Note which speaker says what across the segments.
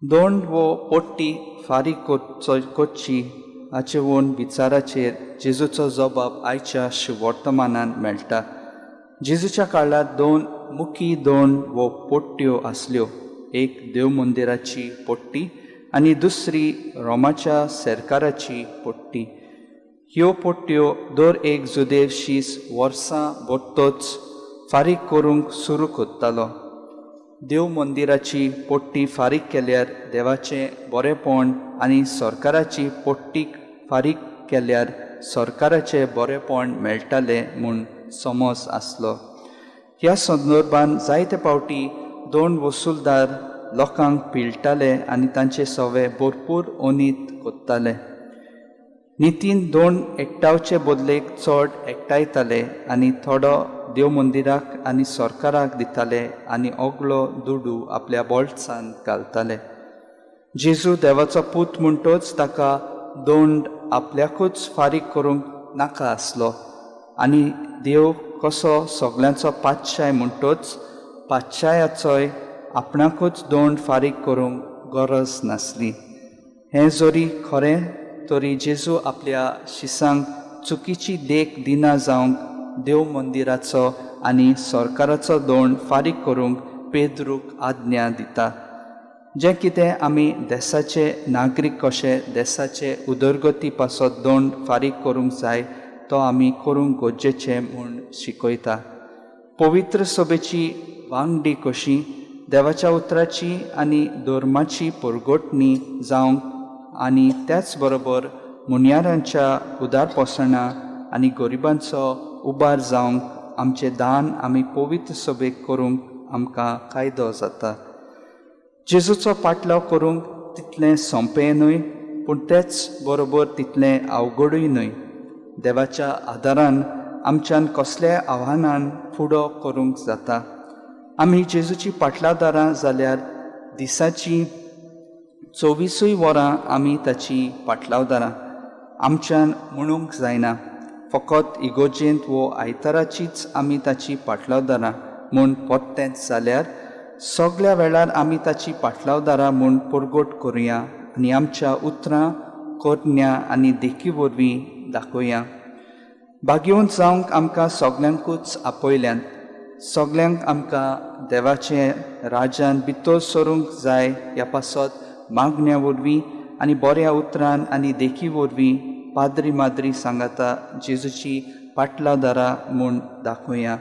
Speaker 1: दोंड वो पट्टी फारीक करचो करची हाचे वून विचाराचेर जेजूचो जबाब आयच्या वर्तमानान मेळटा. जेजूच्या काळार दोन मुखी दोंड वो पट्ट्यो आसल्यो, एक देव मंदिराची पट्टी आनी दुसरी रोमाच्या सरकाराची पट्टी. ह्यो पट्ट्यो दर एक जुदेव शीस वर्सां भरतच फारीक करूंक सुरू करतालो. देव मंदिराची पट्टी फारीक केल्यार देवाचें बरेंपण आनी सरकाराची पट्टी फारीक केल्यार सरकाराचें बरेंपण मेळटालें म्हूण समज आसलो. ह्या संदर्भान जायते फावटी दोन वसुलदार लोकांक पिळटाले आनी तांचे सवे भरपूर अनीत कोत्ताले. नितीन दोन एकठांवचे बदलेक चड एकठांयताले आनी थोडो देव मंदिराक आनी सरकाराक दिताले आनी ओगलो दुडू आपल्या बोल्सान घालताले. जेजू देवाचो पूत म्हणटच ताका दोंड आपल्याकूच फारीक करूंक नाका आसलो आनी देव कसो सगल्यांचो पातशाय म्हणटच पातशायाचोय आपणाकूच दोंड फारीक करूंक गरज नासली. हें जरी खरें तरी जेजू आपल्या शिसांक चुकीची देख दिना जावंक देव मंदिराचो आनी सरकाराचो दोंड फारीक करूंक पेद्रूक आज्ञा दिता. जें कितें आमी देसाचे नागरीक कशे देसाचे उदरगती पासत दोंड फारीक करूंक जाय तो आमी करूंक गरजेचें म्हूण शिकयता. पवित्र सभेची वांगडी कशी देवाच्या उतराची आनी धर्माची परगटणी जावंक आनी त्याच बरोबर मुन्यारांच्या उदारपोसणा आनी गरिबांचो उबार जावंक आमचें दान आमी पवित्र सभेक करूंक आमकां कायदो जाता. जेजूचो पाटलाव करूंक तितलें सोंपें न्हय पूण तेच बरोबर तितलें अवघडूय न्हय. देवाच्या आदारान आमच्यान कसल्याय आव्हानान फुडो करूंक जाता. आमी जेजूची पाटलावदारां जाल्यार दिसाची 24 वरां आमी ताची पाटलावदारां आमच्यान म्हणूंक जायना. फकत इगोर्जेंत वो आयताराचीच आमी ताची पाटलावदारां म्हूण परतेंच जाल्यार सगळ्या वेळार आमी ताची पाटलावदारां म्हूण परगट करुया आनी आमच्या उतरां करण्या आनी देखी वरवीं दाखोवया. भाग्यवंत जावंक आमकां सगल्यांकूच आपयल्यान. सगल्यांक आमकां देवाचें राज्यान भितर सरूंक जाय ह्या पासत मागण्या वरवीं आनी बऱ्या उतरान आनी देखी वरवीं पाद्री माद्री सांगाता जेजूची पाटलावदारां म्हूण दाखोवया.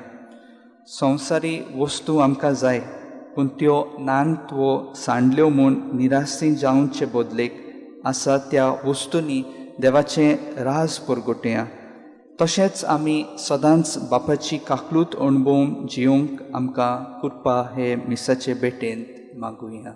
Speaker 1: संवसारी वस्तू आमकां जाय पूण त्यो नात वो सांडल्यो म्हूण निराशी जावचे बदलेक आसा त्या वस्तूंनी देवाचें राज परगटया. तशेंच आमी सदांच बापाची काकलूत अणभवून जियोंक आमकां कृपा हे मिसाचे भेटेंत मागुया.